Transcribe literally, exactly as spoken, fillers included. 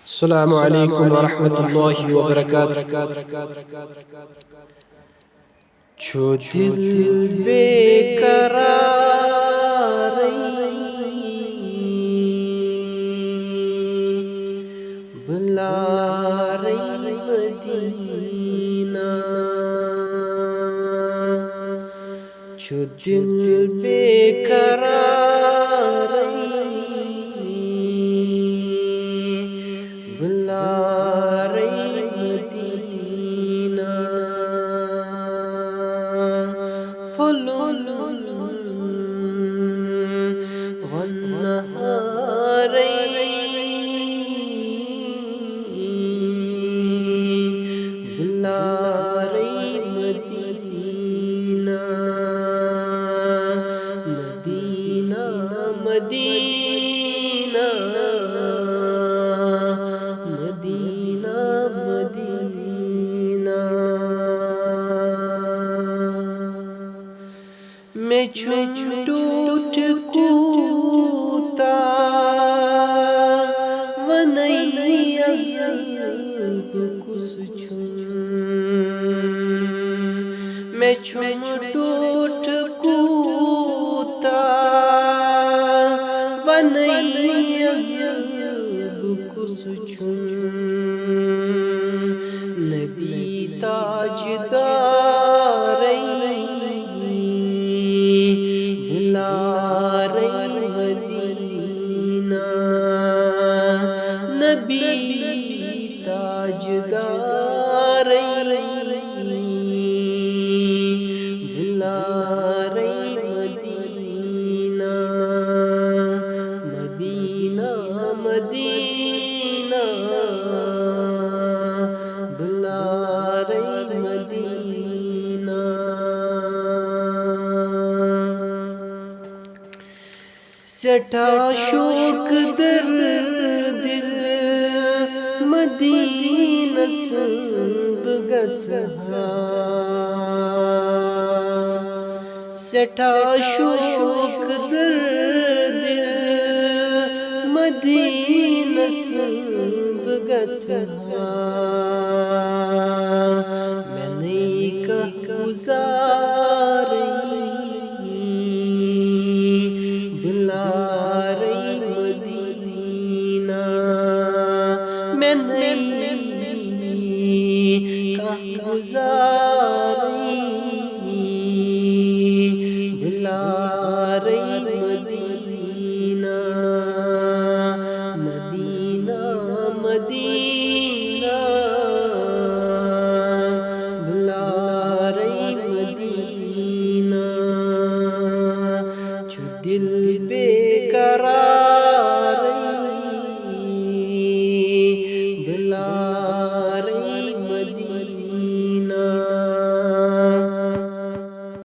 السلام علیکم ورحمۃ اللہ وبرکاتہ۔ چھُ دِل بے قرارٕے، بُلارٕے مدینہ۔ چھُ دِل بے قرارٕے، بُلارٕے مدینہ۔ پھۄلُن وَنہارٕے، بُلارٕے مدینہ۔ مدینہ، مدینہ، مدینہ، مدینہ۔ مےٚ چھُ ٹوٹھ کوٗتاہ وَنَے، عزیز کُس چھُم۔ مےٚ چھُم ٹوٹھ کوٗتاہ وَنَے، عزیز کُس چھُم۔ نبی تاجدارٕے، بُلارٕے مدینہ۔ نبی تاجدارٕے، بُلارٕے مدینہ۔ مدینہ، مدینہ، بُلارٕے مدینہ۔ سٮ۪ٹھاہ شوق دردِ دِل مدینس بہٕ گژھٕ ہا۔ سٮ۪ٹھاہ شوق دردِ دِل مدینس بہٕ گژھٕ ہا۔ مےٚ نَے کانٛہہ گُزارٕے، بُلارٕے مدینہ۔ مےٚ نَے کانٛہہ گُزارٕے، بُلارٕے مدینہ۔ مدینہ، مدینہ، بُلارٕے مدینہ۔ چھُ دِل بے قرارٕے، بُلارٕے